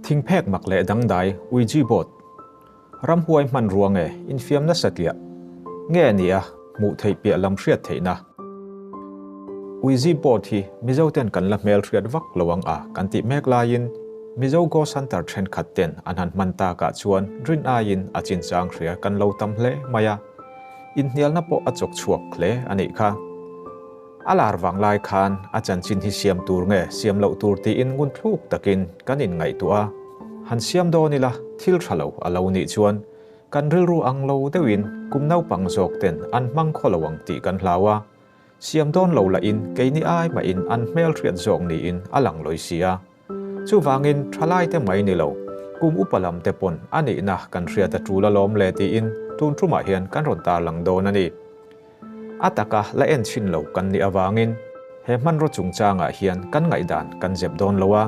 Thingphek mak leh dangdai Ouija board ramhuai hmanrua nge infiamna satliah nge ni a hmuh theih piah lam hriat theihna? Ouija board hi Mizoten kan la hmelhriat vak lo ang a kan tih mek laiin Mizo Ghost Hunter thenkhat ten an han hman takah chuan rin aiin a chinchang hria kan lo tam hle mai a, inhnialna pawh a chawk chhuak hle a nih kha. A lar vang lai khan a chanchin hi siam tur nge siam loh tur tiin ngun thluk takin kan inngaihtuah a, han siam dawn ila thil tha lo a lo nih chuan kan rilru ang lo deuhin kum naupang zawk ten an hmang khaw lo ang tih kan hlau a, siam dawn lo lahin keini ai mahin an hmelhriat zawk niin a lang lawi si a. Chuvangin thalaite mai ni lo, kum upa lam te pawn a nihna kan hriat a tul alawm le tiin tun tumah hian kan rawn tarlang dawn a ni. A taka la en chhin lo kan nih avangin he hmanraw chungchangah hian kan ngaihdan kan zep dawn lo a,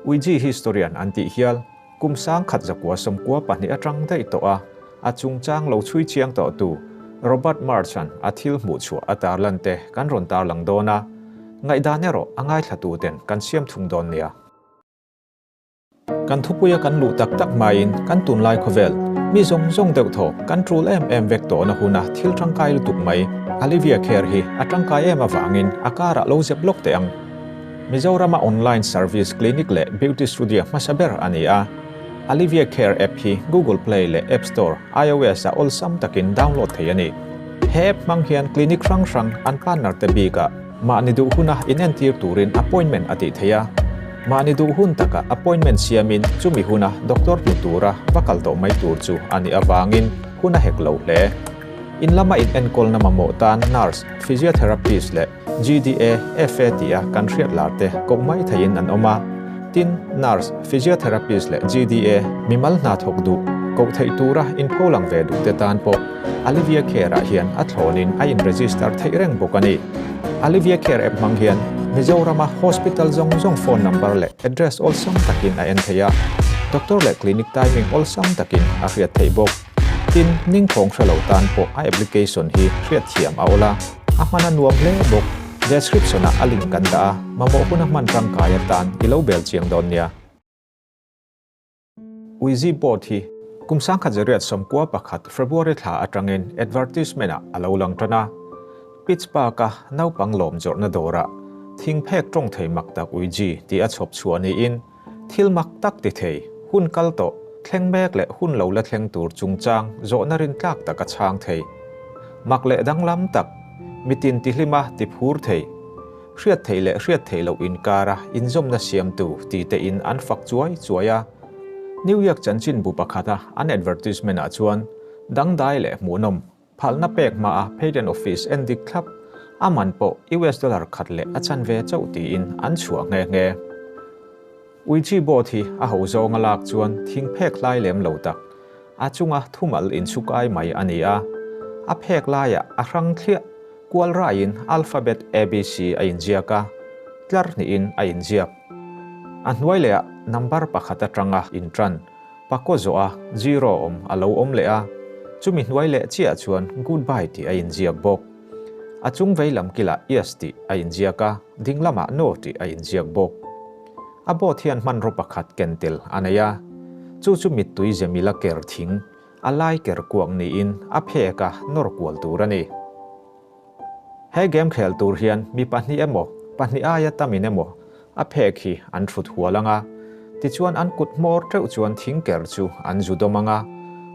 Ouija historian an tih hial kum 1992 atang daih tawh a, a chungchang lo chhui chiang tawhtu Robert March-a'n a thil hmuh chhuah a tarlan te kan rawn tarlang dawn a, ngaihdan erawh a ngaithlatuten kan siam thung dawn nia. Kan thupuia kan luh tak tak hmain kan tunlai khawvel mi zawng zawng deuh thaw kan tul em em vek tawhna huna thil tangkai lutuk mai Alivia Care hi a tangkai em avangin a karah lo zep lawk teh ang. Mizorama online service clinic leh beauty studio hmasa ber a ni a. Alivia Care app hi Google Play leh App Store, iOS ah awlsam takin download thei a ni. He app hmang hian clinic hrang hrang an partner te bikah Mahni duh huna inentir turin appointment a tih theih a. Mahni duh hun takah appointment siamin chumi huna doctor hmu tura va kal tawh mai tur chu a nih avangin hun a hek lo hle. In lama inenkawlna mamawh tan nurse, physiotherapist leh GDA, FA tia kan hriat lar te koh mai theihin an awm a. Tin, nurse, physiotherapist leh GDA mimal hna thawk duh, koh theih tura inpholang ve duh te tan pawh Alivia Care-ah hian a thlawnin a in-register theih reng bawk a ni. Alivia Care app hmang hian Mizorama hospital zawng zawng phone number leh address awlsam takin a en thei a, doctor leh clinic timing awlsam takin a hriat theih bawk. Tin, ningkhawng hre lo tan pawh a application hi hriatthiam a awl a, a hman a nuam hle bawk. Description-ah a link kan dah a, mamawh huna hman tangkai atan i lo bel chiang dawn nia. Ouija board hi kum 1991 February thla atangin advertisement ah a lo lang tan a. Pittsburgh-a naupang lawm zawrhna dawrah thingphek tawng thei mak tak Ouija tih a chhawp chhuah niin thil mak tak ti thei, hun kal tawh, thleng mek leh hun lo la thleng tur chungchang zawhna rintlak tak a chhang thei. Mak leh danglam tak, mitin tihlima ti phur thei. Hriat theih leh hriat theih loh inkara inzawmna siamtu ti tein an fak chuai chuai a. New York chanchinbu pakhata an advertisement ah chuan dangdai leh hmuhnawm phalna pek hmaa Patent Office en dik thlap, a man pawh US dollar khat leh a chanve chauh tiin an chhuah nghe nghe. Ouija board hi a ho zawnga lak chuan thing phek hlai lem lo tak, a chunga thumal inchhukai mai a ni a. A phek laiah a hrang thliah kual raiin alphabet ABC a inziak a, tlar hnihin a inziak. A hnuai lehah number pakhat atanga intan pakaw zawha zero awm a lo awm leh a, chumi hnuai leh chiah chuan goodbye tih a inziak bawk. A chung vei lam kilah yes tih a inziak a, ding lamah no tih a inziak bawk. A boat hian hmanraw pakhat ken tel a nei a, chu chu mittui zemila ker thing, a lai ker kuak niin a phek a nawr kual tur a ni. He game khel tur hian mi pahnih emaw, pahnih aia tamin emaw a phek hi an thut hual ang a, tichuan an kut hmawr teuh chuan thing ker chu an zu dawm ang a,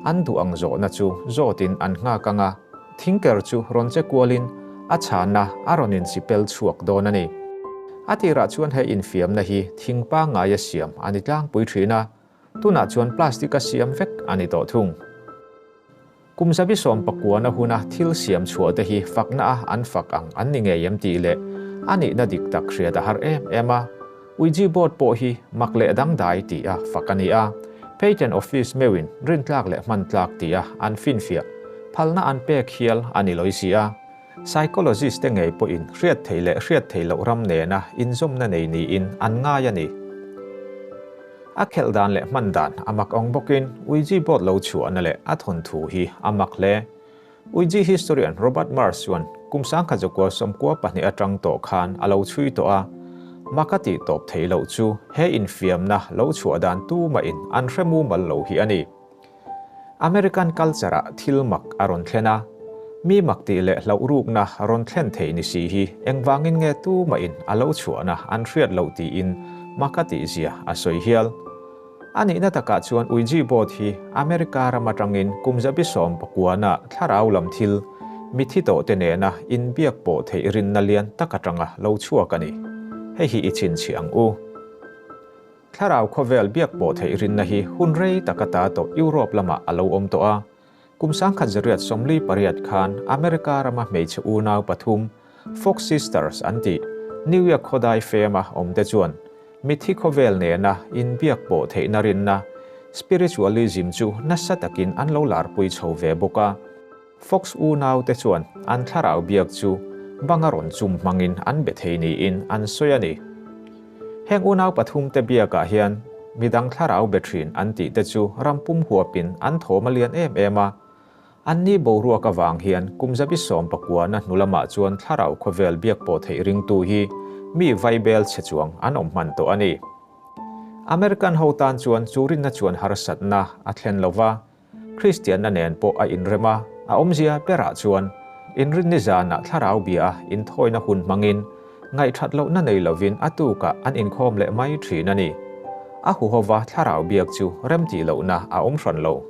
an duh ang zawhna chu zawtin an nghak ang a, thing ker chu rawn che kualin a chhanna a rawn insipel chhuak dawn a ni. A tirah chuan he infiamna hi thing pangngaia siam a ni tlangpui thin a, tunah chuan plastic-a siam vek a ni tawh thung. Kum 19 a huna thil siam chhuah te hi fakna a an fak ang an ni ngei em tih leh a nihna dik tak hriat a har em em a. Ouija board pawh hi mak leh dangdai tih a fak a ni a. Patent Office meuhin rintlak leh hmantlak tih a an finfiah phalna an pek hial a ni lawi si a. Psychologist te ngei pawhin hriat theih leh hriat theih loh ram nena inzawmna nei niin an ngai a ni. A khelh dan leh hman dan a mak awng bawkin Ouija board lo chhuahna leh a thawnthu hi a mak hle. Ouija historian Robert Mars chuan kum 1992 atang tawh khan a lo chhui tawh a. Mak a tih tawp theih loh chu he infiamna lo chhuah dan tumahin an hre mumal lo hi a ni. American culture-ah thil mak a rawn thlen a, mi mak tih leh hlauh rukna rawn thlen thei ni si hi engvangin nge tumahin a lo chhuahna an hriat loh tiin mak a tihzia a sawi hial. A nihna takah chuan Ouija board hi America ram atangin kum zabi 19 ah thlarau lam thil mithi tawhte nena inbiak pawh theih rinna lian tak atanga lo chhuak a ni. Hei hi i chhinchhiah ang u. Thlarau khawvel biak pawh theih rinna hi hun rei tak ata tawh Europe lamah a lo awm tawh a. Kum 1948 khan America rama hmeichhe unau pathum Fox Sisters an tih New York khawdai fema awmte chuan Mithi khawvel nena inbiak pawh theihna rinna, spiritualism, chu nasa takin an lo larpui chho ve bawk a. Fox unaute chuan an thlarau biak chu banga rawn chum hmangin an be thei niin an sawi a ni. Heng unau pathumte biakah hian midang thlarau be thin an tihte chu ram pum huapin an thawm a lian em em a. Anni boruak avang hian kum zabi 19 na hnu lamah chuan thlarau khawvel biak pawh theih ringtu hi mi vaibel chhe chuang an awm hman tawh a ni. American ho tan chuan chu rinna chuan harsatna a thlen lo va, Kristianna nen pawh a inrem a, a awmzia berah chuan inrinni zanah thlarau bia a inthawina hun hmangin ngaihthat lohna nei lovin a tukah an inkhawm leh mai thin a ni. A huhova thlarau biak chu remtih lohna a awm hran lo.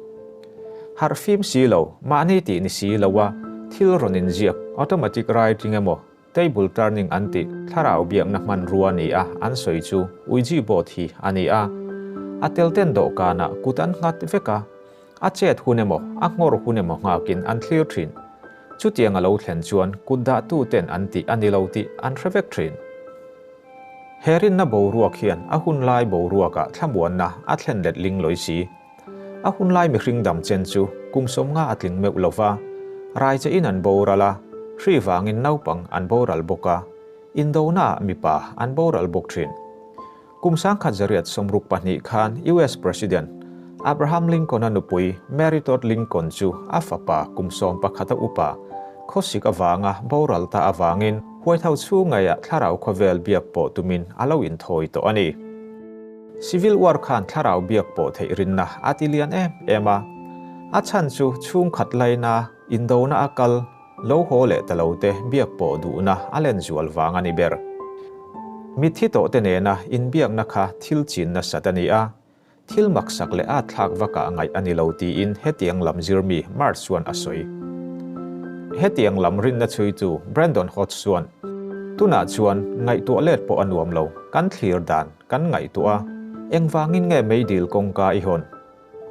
Harh fim si lo, mahni tih ni si lo a, thil rawn inziak, automatic writing emaw, table turning an tih, thlarau biakna hmanrua ni a an sawi chu Ouija board hi a ni a. A tel ten dawhkanah kut an nghat vek a, a chet hun emaw, a nghawr hun emaw nghakin an thlir thin. Chutiang a lo thlen chuan kut dahtu ten an tih a ni lo tih an hre vek thin. He rinna boruak hian a hunlai boruakah thlamuanna a thlen let ling lawi si. A hunlai mihring dam chen chu kum 50 a tling meuh lo va, raiche in an boral a, hri vangin naupang an boral bawk a, indonaah mipa an boral bawk thin. Kum 1962 khan US President Abraham Lincoln-a nupui Mary Todd Lincoln chu a fapa kum 11 a upa khawsik avanga boral ta avangin White House chhung ngeiah thlarau khawvel biak pawh tumin a lo inthawi tawh a ni. Civil War khan thlarau biak pawh theih rinna a ti lian em em a. A chhan chu chhungkhat laina, indona a kal, lo haw leh ta lo te biak pawh duhna a len zual vang a ni ber. Mitthi tawh te nena inbiakna kha thil chin nasat a ni a. Thil maksak leh at thlak vakah ngaih a ni lo tiin hetiang lam zirmi March chuan a sawi. Hetiang lam rinna chhuitu Brandon Hodge chuan, Tunah chuan ngaihtuah let pawh a nuam lo, kan thlir dan kan ngaihtuah a, engvangin nge meidil kawngka i hawn?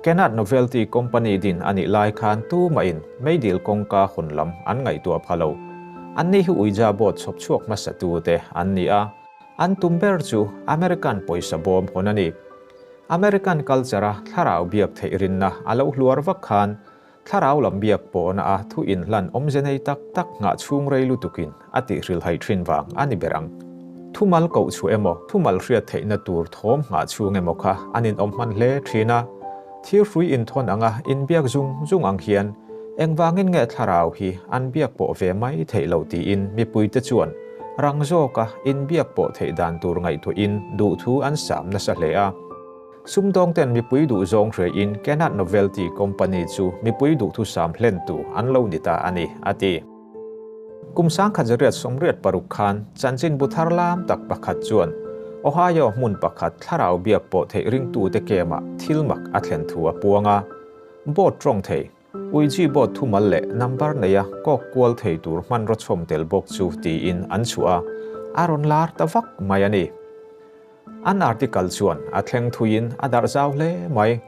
Kennard Novelty Company din a nih lai khan tumahin meidil kawngka hawn lam an ngaihtuah pha lo. Anni hi Ouija board chhawp chhuak hmasatute an ni a, an tum ber chu American pawisa bawm hawn a ni. American culture-a thlarau biak theih rinna a lo hluar vak khan Thlarau lam biak pawhna a thu inhlan awmze nei tak tak nghah chhung rei lutukin a tihhrilhai thin vang a ni ber ang. Thumal koh chhuah emaw, thumal hriat theihna tur thawm nghah chhung emaw kha an inawm hman hle thin a. Thirhrui inthawn anga inbiak zung zung ang hian engvangin nge thlarau hi an biak pawh ve mai theih loh tiin mipuite chuan rang zawka inbiak pawh theih dan tur ngaihtuahin duhthu an sam nasa hle a. Sumdawngten mipui duhzawng hriain Kennard Novelty Company chu mipui duhthusam hlentu an lo ni ta a ni, a ti. Kum 1986 khan chanchinbu thar lam tak pakhat chuan Ohio hmun pakhat thlarau biak pawh theih ringtute kemah thil mak a thlen thu a puang a. Board tawng thei, Ouija board thumal leh number neia kawk kual thei tur hmanraw chhawm tel bawk chu tiin an chhuah a, a rawn lar ta vak mai a ni. An article chuan a thleng thuiin a darh zau hle mai.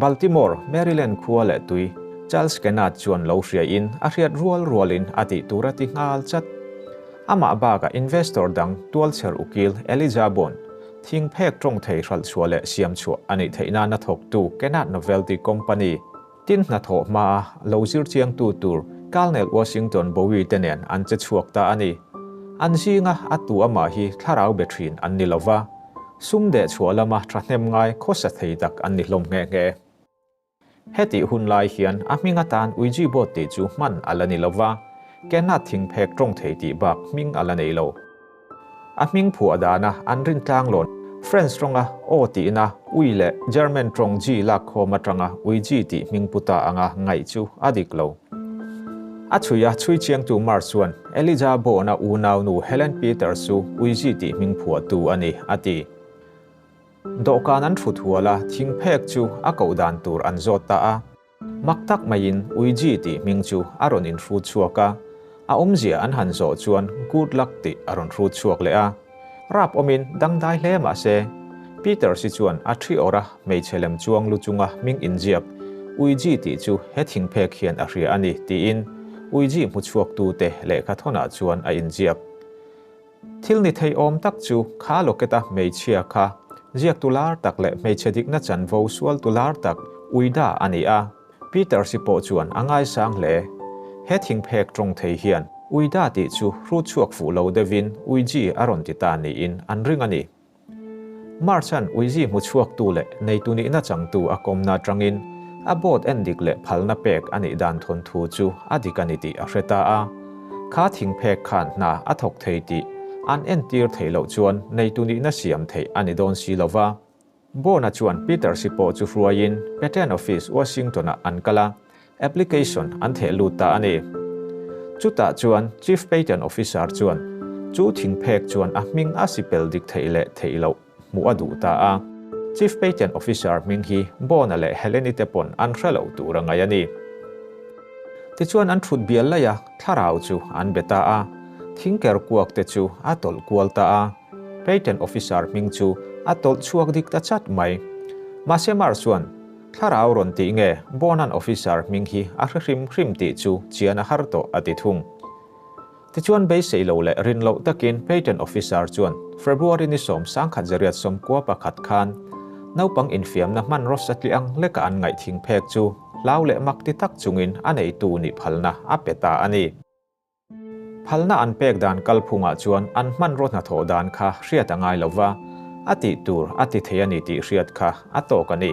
Baltimore, Maryland khua leh tui, Charles Kennard chuan lo hriain a hriat rual rualin a tih tur a ti nghal chat. Amah bakah investor dang tualchher ukil Elijah Bond, thing phek tawng thei hralh chhuah leh siam chhuah a nih theih nana thawktu Kennard Novelty Company, Tin hnathawh hmaa lo zir chiangtu tur Colonel Washington Bowie te nen an che chhuak ta a ni. An zinga a tu amah hi thlarau be thin an ni lova, sum deh chhuah lama thahnem ngai khawsa thei tak an ni hlawm nghe nghe. Hetih hun lai hian a hming atan Ouija board tih chu hman a la ni lova, Kennard thingphek tawng thei tih bak hming a la nei lo. A hming phuah dana an rin tlanglawn French tawnga O tihna ui leh German tawng G lak khawm atanga Uiji tih hming pu ta anga ngaih chu a dik lo. A chhui a chhui chiangtu Marsh chuan Elijah Bone-a unaunu Helen Peters chu Uiji tih hming phuahtu a ni, a ti. Dawhkan an thut hual a, thingphek chu a koh dan tur an zawt ta a. Mak tak maiin Uiji tih hming chu a rawn inhrut chhuak a, a awmzia an han zawh chuan Good luck tih a rawn hrut chhuak leh a. Rap awmin dangdai hle mah se, Peter si chuan a thi awrh a hmeichhe lem chuang lu chunga hming inziak Uiji tih chu he thingphek hian a hria a ni tiin Uiji hmuchhuaktute lehkhathawnah chuan a inziak. Thil ni thei awm tak chu kha Locket-a hmeichhia kha ziaktu lar tak leh hmeichhe dikna chanvo sualtu lar tak Uida a ni a, Peter si pawh chuan a ngaisang hle. He thingphek tawng thei hian Uida tih chu hrut chhuak fuh lo deuhin Uiji a rawn ti ta niin an ring a ni. March-a'n Uizi hmu chhuaktu leh neitu nihna changtu a kawmna atangin a board en dik leh phalna pek a nih dan thawnthu chu a dik a ni tih a hre ta a. Kha thingphek khan hna a thawk thei tih an entir theih loh chuan neitu nihna siam theih a ni dawn si lo va. Board-a chuan Peter si pawh chu hruaiin Patent Office Washington-ah an kal a. Application an theh lut ta a ni. Chutah chuan Chief Patent Officer chuan chu thingphek chuan a hming a sipel dik theih leh theih loh hmuh a duh ta a. Chief Patent Officer hming hi Bona leh Heleni te pawn an hre loh tur a ngaih a ni. Tichuan an thut bial laih a, thlarau chu an be ta a. Thingker kuak te chu a tawlh kual ta a. Patent Officer hming chu a tawlh chhuak dik ta chat mai. Mahse Mark chuan Thlarau rawn tih nge Bonan officer hming hi a hre hrim hrim tih chu chian a har tawh a ti thung. Tichuan beisei lo leh rin loh takin Patent officer chuan February ni 1991 khan naupang infiamna hmanraw satliah ang leka an ngaih thing phek chu hlau leh mak ti tak chungin a neitu nih phalna a pe ta a ni. Phalna an pek dan kalphungah chuan an hmanraw hnathawh dan kha hriat a ngai lo va, a tih tur a ti thei a ni tih hriat kha a tawk a ni.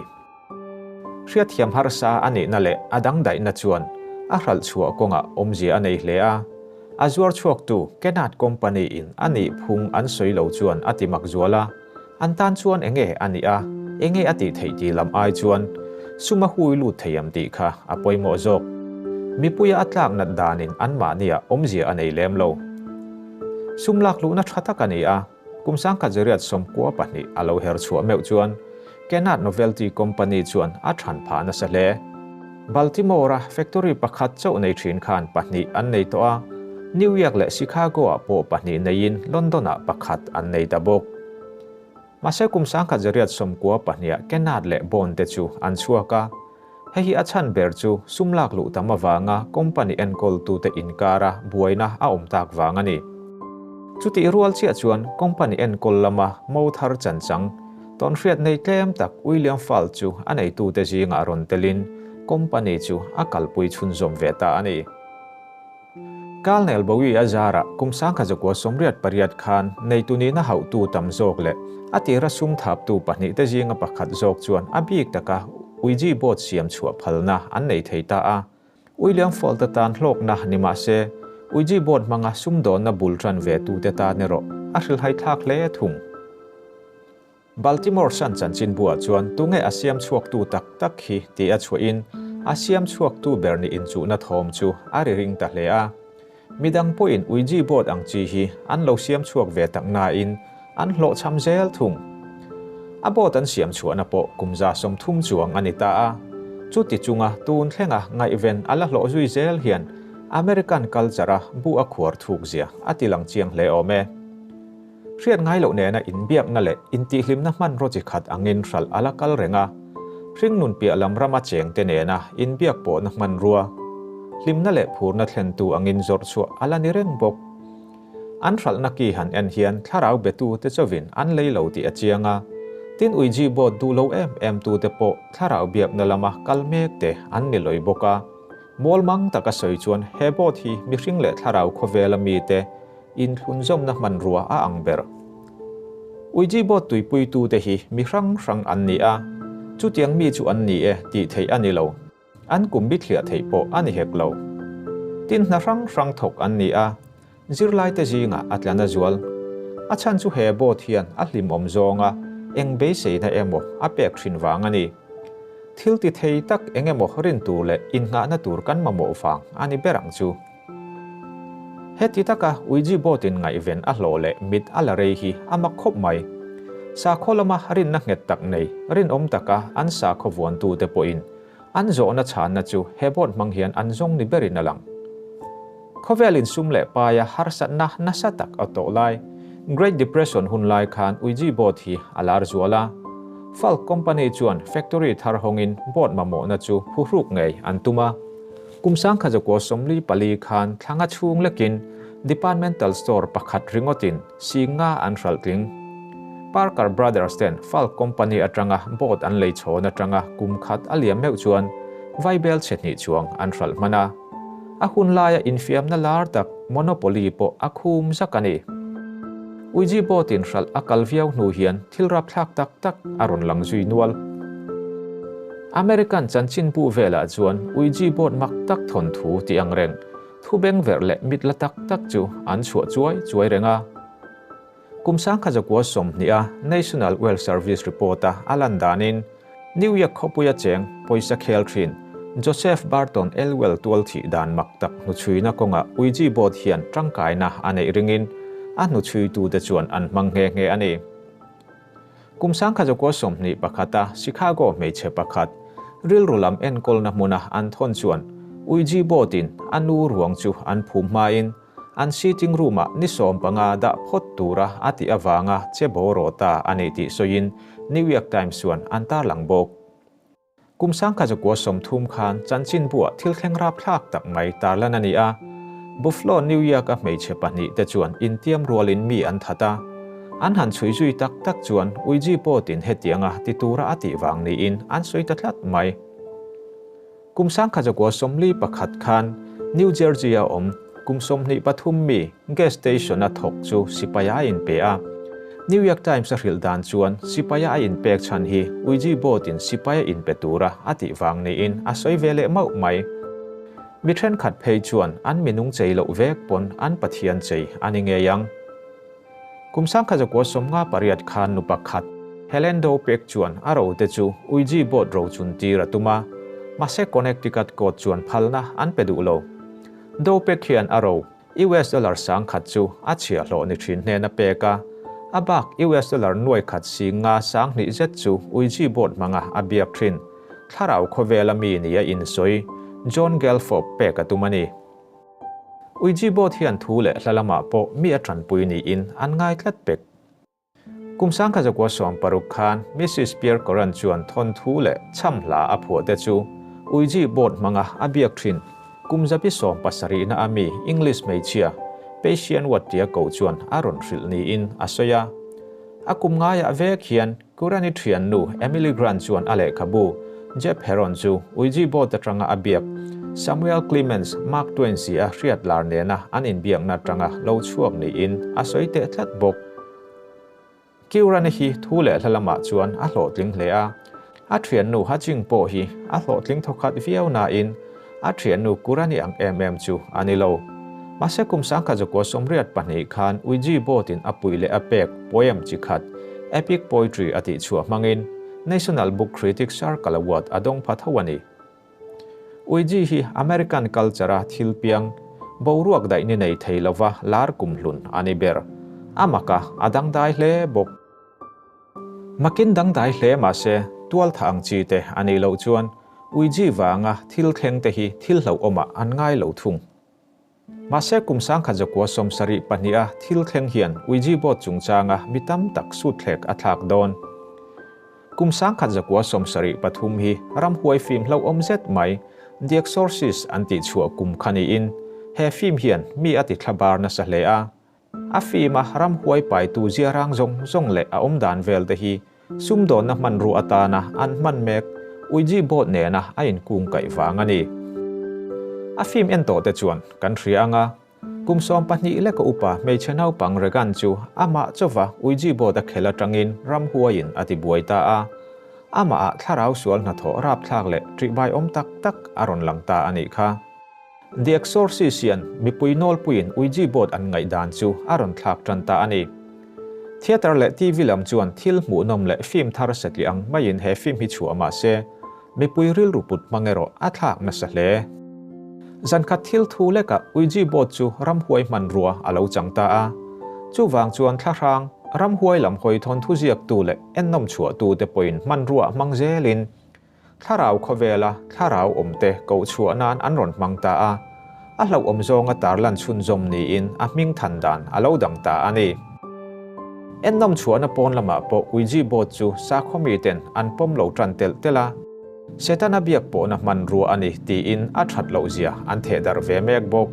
Hriatthiam harsa a nihna leh a dangdaihna chuan a hralh chhuah kawngah awmzia a nei hle a, a zuar chhuaktu Kenat Company in a nih phung an sawi lo chuan a ti mak zual a. An tan chuan enge a nih a, enge a tih theih tih lam ai chuan sum a hui lut thei ang tih kha a pawimawh zawk. Mipuia a tlak nat danin anmahnia awmzia a nei lem lo. Sum lak luhna tha tak a ni a, kum 1992 a lo her chhuah meuh chuan Kennard Novelty Company chuan a chhan phah nasa hle. Baltimore-a factory pakhat chauh nei thin khan pahnih an nei tawh a, New York leh Chicago-ah pawh pahnih neiin London-ah pakhat an nei ta bawk. Mahse kum 1992-ah Kennard leh Bond te chu an chhuak a, hei hi a chhan ber chu sum lak luh tam avanga company enkawltute inkara buaina a awm tak vang a ni. Chutih rual chiah chuan company enkawl lama mo thar chanchang Tawnhriat nei tlem tak William Fall chu a neitute zingah rawn telin company chu a kalpui chhunzawm ve ta a ni. Kalnel Bowie a zarah kum 1988 khan neitu nihna hauhtu tam zawk leh a tira sum thaptu pahnihte zinga pakhat zawk chuan a bik taka Ouija board siam chhuah phalna an nei thei ta a. William Fall-te tan hlawkna ni mah se, Ouija board hmanga sumdawnna bul tan ve tute tan erawh a hrilhai thlak hle thung. Baltimore Sun chanchinbuah chuan tunge a siam chhuaktu tak tak hi tih a chhuahin a siam chhuaktu ber nih inchuhna thawm chu a ri ring ta hle a. Midang pawhin Ouija board ang chi hi an lo siam chhuak ve tak nain an hlawhchham zel thung. A board an siam chhuahna pawh kum 30 chuang a ni ta a. Chuti chunga tun thlenga ngaihven a la hlawh zui zel hian American culture-a bu a khuar thuk zia a ti lang chiang hle awm e. Hriat ngai loh nena inbiakna leh intihhlimna hmanraw chi khat angin hralh a la kal reng a. Hringnun piah lam rama chengte nena inbiak pawhna hmanrua, hlimna leh phurna thlentu angin zawrh chhuah a la ni reng bawk. An hralhna ki han en hian thlarau betute chauhin an lei lo tih a chiang a. Tin Uiji board duh lo em em tute pawh thlarau biakna lama kal mek te an ni lawih bawk a. Mawlmang taka sawi chuan he board hi mihring leh thlarau khawvela mite Inthlunzawmna hmanrua a ang ber. Ouija board tuipuitute hi mi hrang hrang an ni a, chutiang mi chu an ni e tih theih a ni lo. An kum bithliah theih pawh a ni hek lo. Tin hna hrang hrang thawk an ni a, zirlaite zingah a tla na zual. A chhan chu he board hian a hlimawm zawnga eng beiseina emaw a pek thin vang a ni. Thil ti thei tak eng emaw rin tur leh innghahna tur kan mamawh vang a ni ber ang chu. Heti taka Ouija board in ngaihven a hlawh leh mit a la rei hi a mak khawp mai. Sakhaw lama rinna nghet tak nei, rinawm taka an sakhaw vuantute pawhin An zawhna chhanna chu he board hmang hian an zawng ni berin a lang. Khawvel insum leh paia harsatna nasa tak a tawh lai, Great Depression hun lai khan Ouija board hi a lar zual a. Falk Company chuan factory thar hawngin board mamawhna chu phuhruk ngei an tum a. Kum sangkhajakua 44 khan thlanga chhung lekin departmental store pakhat ringawtin Singa an hralh tling. Parker Brothers ten Falk Company atanga boat an lei chhawn atanga kum khat a liam meuh chuan vaibel chhe hnih chuang an hralh hman a. A hun laia infiamna lar tak Monopoly pawh a khum zak a ni. Ouija boat in hralh a kal viau hnu hian thil rapthlak tak tak a rawn lang zui nual. American chanchinbu velah chuan Ouija boat mak tak thawnthu tih ang reng Thu bengverh leh mit la tak tak chu an chhuah chuai chuai reng a. Kum sangkhajakua sawmhniha National Wealth Service report-a a lan danin New York khawpuia cheng pawisa khel thin Joseph Barton Elwell tual thih dan mak tak hnuchhuina kawngah Ouija board hian tangkaina a neih ringin a hnuchhuitute chuan an hmang nghe nghe a ni. Kum sangkhajakua 21-a Chicago hmeichhe pakhat, rilru lam enkawlna hmuna an thawn chuan Ouija board-in a nu ruang chu an phum hmain an sitting room-ah ni 15 dah phawt tura a tih avanga che bawraw ta a ni tih sawiin New York Times chuan an tarlang bawk. Kum sangkhajakua 30 khan chanchinbuah thil thleng rapthlak tak mai tarlan a ni a. Buffalo, New York-a hmeichhe pahnih te chuan intiam rualin mi an that a. An han chhui zui tak tak chuan Ouija board-in hetianga ti tura a tih vang niin an sawi ta tlat mai. Kum sangkhajakua 41 khan New Jersey-a awm kum 23 mi gas station-a thawk chu sipaia a inpe a. New York Times-a hrilh dan chuan sipaia a inpek chhan hi Ouija board-in sipaia inpe tura a tih vang niin a sawi ve leh mauh mai. Mi thenkhat phei chuan an minung chei loh vek pawn an Pathian chei a ni ngei ang. Kum sangkhajakua 58 khan nu pakhat, Helen Dopek chuan a rote chu Ouija board ro chun tir a tum a, mahse Connecticut court chuan phalna an pe duh lo. Dopek hian a ro US dollar 1000 chu a chhiahhlawh ni thin hnen a pek a, a bak US dollar nuai khat 50 2,000 zet chu Ouija board hmanga a biak thin. Thlarau khawvela mi nia insawi John Gelfob pek a tum a ni. Ouija board hian thu leh hla lamah pawh mi a tanpui niin an ngai tlat pek. Kum sangkhajakua 60 khan Mrs Pierre Coran chuan thawn thu leh cham hla a phuah te chu Ouija board hmanga a biak thin. Kum zabi 70 na a mi English hmeichhia Patient Watt tia koh chuan a rawn hrilh niin a sawi a. A kum ngaiah vek hian Curran-i thian nu Emily Grant chuan a lehkhabu Jeb Heron chu Ouija board atanga a biak Samuel Clemens Mark Twain si a hriat lar nena an inbiakna atanga lo chhuak niin a sawi teh tlat bawk. Curran-i hi thu leh hla lamah chuan a hlawhtling hle a. A thian nu Haching pawh hi a hlawhtling thawkhat viau nain a thian nu Curran-i ang em em chu a ni lo. Mahse kum sangkhajakua 82 khan Ouija board-in a pui leh a pek poem chi khat Epic Poetry a tih chhuah hmangin National Book Critics Circle Award a dawng pha tho a ni. Ouija hi American culture-a thil piang, boruak daih ni nei thei lova lar kumhlun a ni ber. A mak a, a dangdai hle bawk. Makin dangdai hle mahse tual tha ang chi te a nih loh chuan Ouija vanga thil thleng te hi thil hlauhawmah an ngai lo thung. Mahse kum sangkhajakua 72-a thil thleng hian Ouija board chungchanga mi tam tak sut thlek a thlak dawn. Kum sangkhajakua 73 hi ramhuai film hlauhawm zet mai The Exorcist an tih chhuah kum kha niin he film hian mi a ti thlabar nasa hle a. A film a ramhuai paitu ziarang zawng zawng leh a awm dan vel te hi sumdawnna hmanrua atana an hman mek Ouija board nena a inkung kaih vang a ni. A film en tawh te chuan kan hria anga kum 12 leka upa hmeichhe naupang Regan chu amah chawva Ouija board a khel atangin ramhuaiin a ti buai ta a. Amah ah thlarau sual hnathawh rapthlak leh ṭihbai awm tak tak a rawn lang ta a nih kha. The Exorcist hian mipui nawlpuiin Ouija board an ngaih dan chu a rawn thlak tan ta a ni. Theatre leh TV lam chuan thil hmuhnawm leh film thar satliah ang maiin he film hi chhuah mah se, mipui rilru put hmang erawh a thlak nasa hle. Zankhat thil thu lekah Ouija board chu ramhuai hmanrua a lo chang ta a. Chuvang chuan thlahrang, ramhuai lam hawi thawnthu ziaktu leh ennawm chhuahtute pawhin hmanrua hmang zelin Thlarau khawvela thlarau awmte koh chhuah nan an rawn hmang ta a, a hlauhawm zawnga tarlan chhunzawm niin a hming than dan a lo dang ta a ni. Ennawm chhuahna pawn lamah pawh Ouija board chu sakhaw miten an pawm lo tan telh telh a, Setana biak pawhna hmanrua a ni tiin a that lohzia an thehdarh ve mek bawk.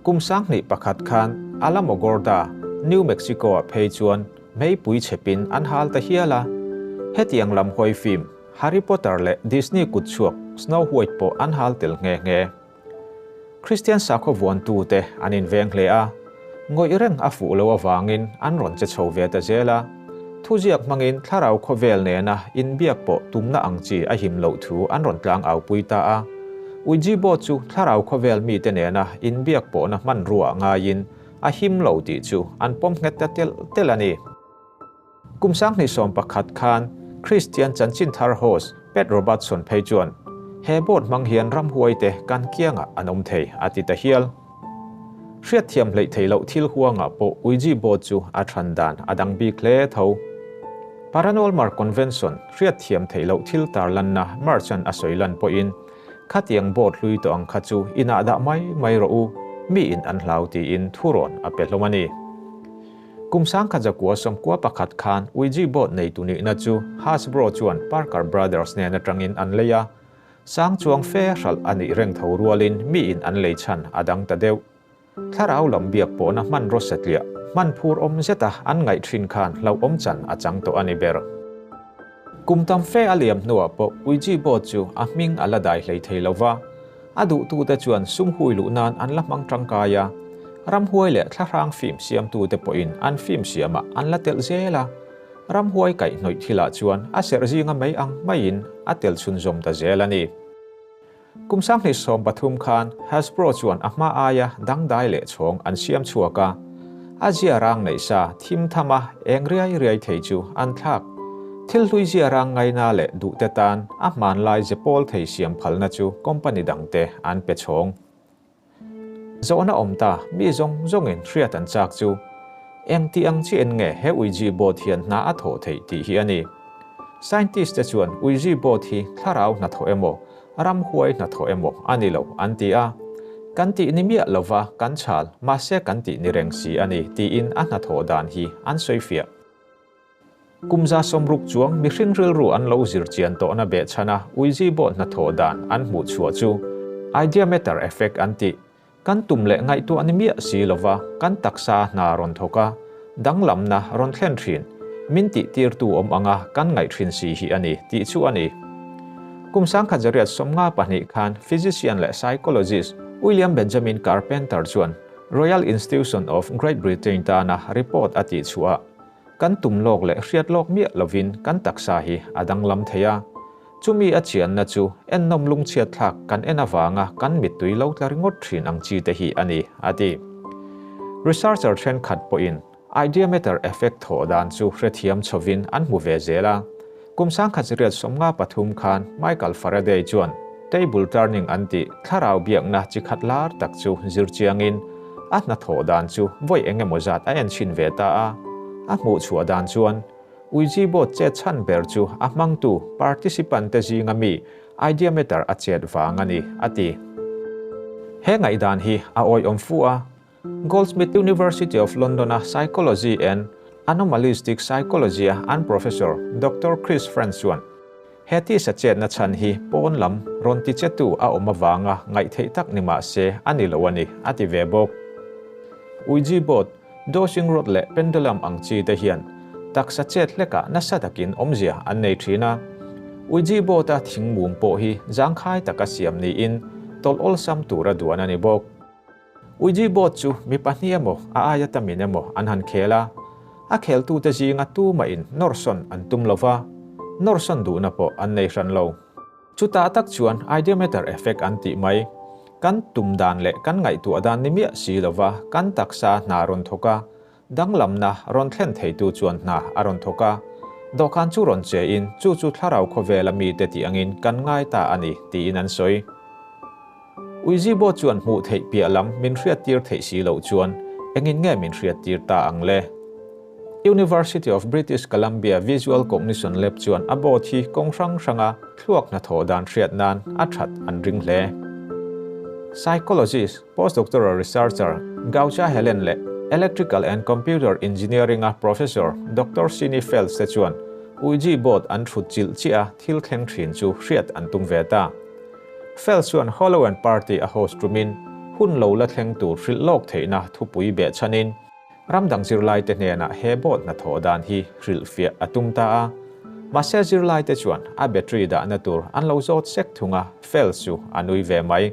Kum 2001 khan Alamogordo, New Mexico-ah phei chuan meipui chhepin an hal ta hial a. Hetiang lam hawi film Harry Potter leh Disney kutchhuak Snow White pawh an hal tel nghe nghe. Kristian sakhaw vuantute an inveng hle a, ngawih reng a fuh loh avangin an rawn che chho ve ta zel a. Thuziak hmangin thlarau khawvel nena inbiak pawh tumna ang chi a him loh thu an rawn tlang aupui ta a. Uijibo chu thlarau khawvel mite nena inbiak pawhna hmanrua ngaiin a him lo tih chu an pawm nghet ta telh telh a ni. Kum 2011 khan Kristian chanchin thar host Pat Robertson phei chuan, He board hmang hian ramhuaite kan kiangah an awm thei, a ti ta hial. Hriatthiam hleih theih loh thil huangah pawh Ouija board chu a than dan a dang bik hle tho. Paranormal Convention hriatthiam theih loh thil tarlanna March-a'n a sawi lan pawhin, Khatiang board hlui tawh ang kha chu inah dah mai mai rawh u, miin an hlau tiin thurawn a pe hlawm a ni. Kum 1991 khan Ouija board neitu nihna chu Hasbro chuan Parker Brothers hnen atangin an lei a, Sang chuang fe hralh a nih reng tho rualin miin an lei chhan a dang ta deuh. Thlarau lam biak pawhna hmanraw satliah, hman phur awm zeta an ngaih thin khan hlauhawm chan a chang tawh a ni ber. Kum tam fe a liam hnuah pawh Ouija board chu a hming a la dai hlei thei lo va, a duhtute chuan sum hui luh nan an la hmang tangkai a, ramhuai leh thlahrang film siamtute pawhin an film siamah an la telh zel a. Ramhuai kaihhnawih thilah chuan a serh zinga mai ang maiin a tel chhunzawm ta zel a ni. Kum 2013 khan Hasbro chuan a hma aia dangdai leh chhawng an siam chhuak a, a zia rang neih sa thim thama eng riai riai thei chu an thlak. Thil hlui zia rang ngaina leh duhte tan a hmanlai ze pawl thei siam phalna chu company dangte an pe chhawng. Zawhna awm ta, mi zawng zawngin hriat an chak chu eng tih ang chiahin nge he Ouija board hian hna a thawh theih tih hi a ni. Scientist te chuan Ouija board hi thlarau hnathawh emaw, ramhuai hnathawh emaw a ni lo an ti a. Kan tih ni miah lova kan chhal, mahse kan tih ni reng si a ni tiin a hnathawh dan hi an sawifiah. Kum 60 chuang mihring rilru an lo zir chian tawhna behchhana Ouija board hnathawh dan an hmuh chhuah chu ideameter effect an tih. Kan tum leh ngaihtuah ni miah si lova kan taksa hna rawn thawk a, danglamna rawn thlen thin, min tihtirtu awm anga kan ngaih thin si hi a ni tih chu a ni. Kum 1952 khan physician leh psychologist William Benjamin Carpenter chuan Royal Institution of Great Britain tana report a tihchhuah a, Kan tum lawk leh hriat lawk miah lovin kan taksa hi a danglam thei a. Chumi a chianna chu ennawm lungchhiat thlak kan en avanga kan mittui lo tla ringawt thin ang chi te hi a ni, a ti. Researcher thenkhat pawhin ideameter effect thawh dan chu hrethiam chhovin an hmu ve zel a. Kum 1953 khan Michael Faraday chuan table turning an tih thlarau biakna chi khat lar tak chu zir chiangin a hnathawh dan chu vawi eng emaw zat a en chhin ve ta a. A hmuh chhuah dan chuan Ouija board chet chhan ber chu a hmangtu participant te zinga mi ideameter a chet vang a ni, a ti. He ngaihdan hi a awihawm fu a. Goldsmith University of London-a Psychology and Anomalistic Psychology-a an Professor Doctor Chris Friend chuan, He tisa chetna chhan hi pawn lam rawn tichetu a awm avanga ngaih theih tak ni mah se a ni lo a ni, a ti ve bawk. Ouija board, dowsing rod leh pendulum ang chi te hian taksa chet hlekah nasa takin awmzia an nei thin a. Ouija board-a thing mum pawh hi zangkhai taka siam niin tawlh awlsam tura duan a ni bawk. Ouija board chu mi pahnih emaw a aia tamin emaw an han khel a, a kheltute zinga tumahin nawrsawn an tum lo va, nawrsawn duhna pawh an nei hran lo. Chutah tak chuan ideometer effect an tih mai, kan tum dan leh kan ngaihtuah dan ni miah si lova kan taksa hna rawn thawk a. Danglamna rawn thlen theitu chuan hna a rawn thawk a, dawhkan chu rawn che in chu chu thlarau khawvela mite tih angin kan ngai ta a ni tiin an sawi. Uizibo chuan hmuh theih piah lam min hriattir theih si loh chuan engin nge min hriattir ta ang le? University of British Columbia Visual Cognition Lab chuan a board hi kawng hrang hranga thluak hnathawh dan hriat nan a that an ring hle. Psychologist, postdoctoral researcher Gaucha Helen leh Electrical and Computer Engineering-a professor Doctor Sini Feltz te chuan Uiji board an thut chilh chiah a thil thleng thin chu hriat an tum ve ta. Feltz chuan Hollowan Party a host tumin hun lo la thleng tur hrilh lawk theihna thupui behchhanin Ram dang zirlaite hnenah he board hnathawh dan hi hrilhfiah a tum ta a, mahse zirlaite chuan a battery dahna tur an lo zawt sek thung a, fel chu a nui ve mai.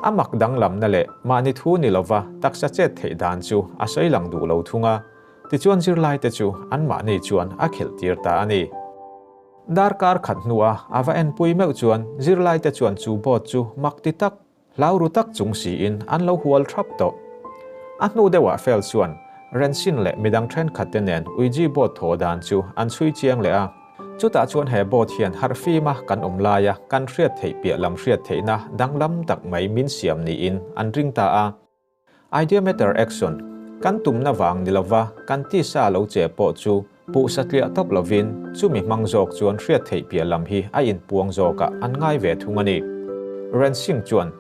A mak danglamna leh mahni thu ni lova taksa chet theih dan chu a sawi lang duh lo thung a, tichuan zirlaite chu anmahni chuan a khelh tir ta a ni. Darkar khat hnua a va enpui meuh chuan zirlaite chuan chu board chu mak ti tak Hlau ru tak chung siin an lo hual thap tawh. A hnu deuhah Fel chuan Rensin leh midang thenkhatte nen Ouija board thawh dan chu an chhui chiang leh a. Chutah chuan he board hian harhfima kan awm laia kan hriat theih piah lam hriat theihna danglam tak mai min siam niin an ring ta a. Ideometer action, Kan tumna vang ni lova kan tisa lo che pawh chu puh satliah tawp lovin chumi hmang zawk chuan hriat theih piah lam hi a inpuang zawkah an ngai ve thung a ni. Ren Singh chuan,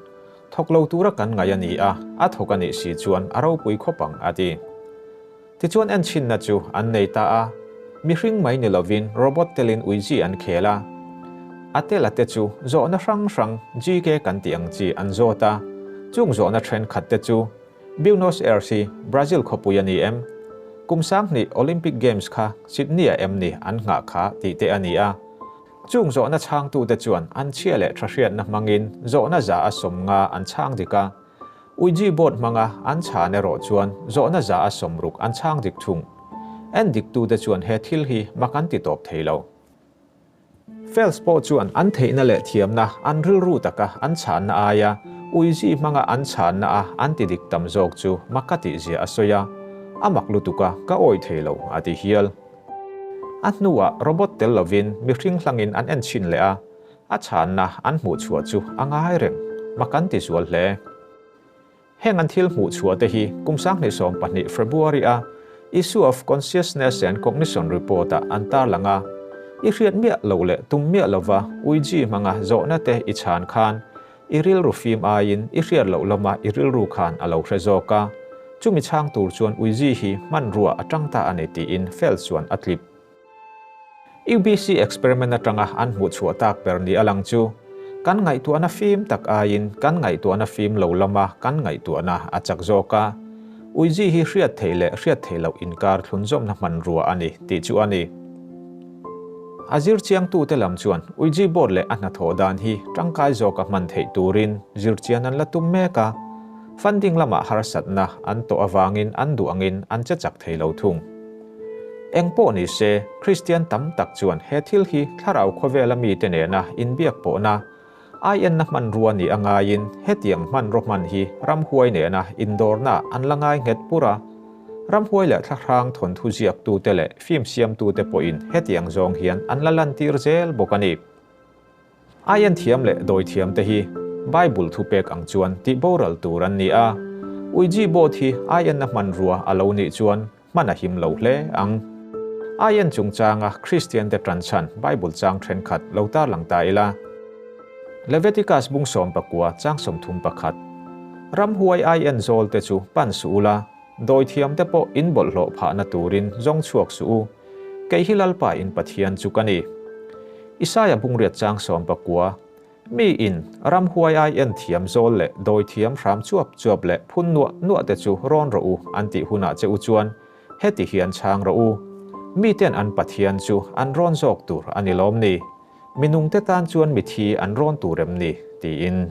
Thawk lo tura kan ngaih a ni a, a thawk a nih si chuan a ropui khawp ang, a ti. Tichuan enchinna chu an nei ta a, mihring mai ni lovin robot telin uizi an khel a. A tela te chu zawhna hrang hrang GK kan tih ang chi an zawt a, chung zawhna thenkhat te chu Buenos Aires hi Brazil khawpui a ni em? Kum sanghnih Olympic Games kha Sydney-ah em ni an nghah kha tih te a ni a. Chung zawhna chhangtute chuan an chhia leh tha hriatna hmangin zawhna za a 50 an chhang dik a. Uiji board hmanga an chhan erawh chuan zawhna za a 60 an chhang dik thung. En diktute chuan he thil hi mak an ti tawp thei lo. Fels pawh chuan an theihna leh thiamna an rilru taka an chhanna aia Uiji hmanga an chhanna a an ti dik tam zawk chu mak ka tihzia a sawi a, a mak lutuk a, ka awih thei lo a ti hial. A hnuah robot tel lovin mihring hlangin an en chhin leh a, A chhanna an hmuh chhuah chu a ngai reng, mak an ti zual hle. Heng an thil hmuh chhuah te hi kum 2012 February a Issue of Consciousness and Cognition Report ah an tarlang a, I hriat miah loh leh tum miah lova Uiji hmanga zawhna te i chhan khan i rilru fim aiin i hriat loh lama i rilru khan a lo hre zawk a, chumi chhang tur chuan Uiji hi hmanrua a tang ta a ni tiin Fels chuan a tlip. UBC experiment atanga an hmuh chhuah tak ber ni a lang chu, kan ngaihtuahna fim tak aiin kan ngaihtuahna fim lo lama kan ngaihtuahna a chak zawk a, Uiji hi hriat theih leh hriat theih loh inkar thlunzawmna hmanrua a ni tih chu a ni. A zir chiangtute lam chuan Uiji board leh a hnathawh dan hi tangkai zawka hman theih turin zirchian an la tum mek a, funding lamah harsatna an tawh avangin an duh angin an che chak thei lo thung. Eng pawh ni se, Kristian tam tak chuan he thil hi thlarau khawvela mite nena inbiak pawhna, aienna hmanrua ni a ngaiin hetiang hmanraw hman hi ramhuai nena indawrna an la ngai nghet pur a. Ramhuai leh thlahrang thawnthu ziaktute leh film siamtute pawhin hetiang zawng hian an la lantir zel bawk a ni. Aian thiam leh dawi thiam te hi Bible thupek ang chuan tih boral tur an ni a. Uiji board hi aienna hmanrua a lo nih chuan hman a him lo hle ang. Aien chungchanga Kristiante tan chhan Bible chang thenkhat lo tarlang ta ila. Leviticus bung 19 chang 31. Ramhuai aien zawl te chu pan suh ula, dawi thiam te pawh in bawlhhlawh phahna turin zawng chhuak suh u. Kei hi Lalpa in Pathian chu ka ni. Isaia bung 8 chang 19. Mi in ramhuai ai en thiam zawl leh dawi thiam hram chuap chuap leh phun nuah nuah te chu rawn rawh u an tih hunah che u chuan heti hian chhang rawh u. Miten an Pathian chu an rawn zawk tur a ni lawm ni? Minung te tan chuan mithi an rawn tur em ni? tiin.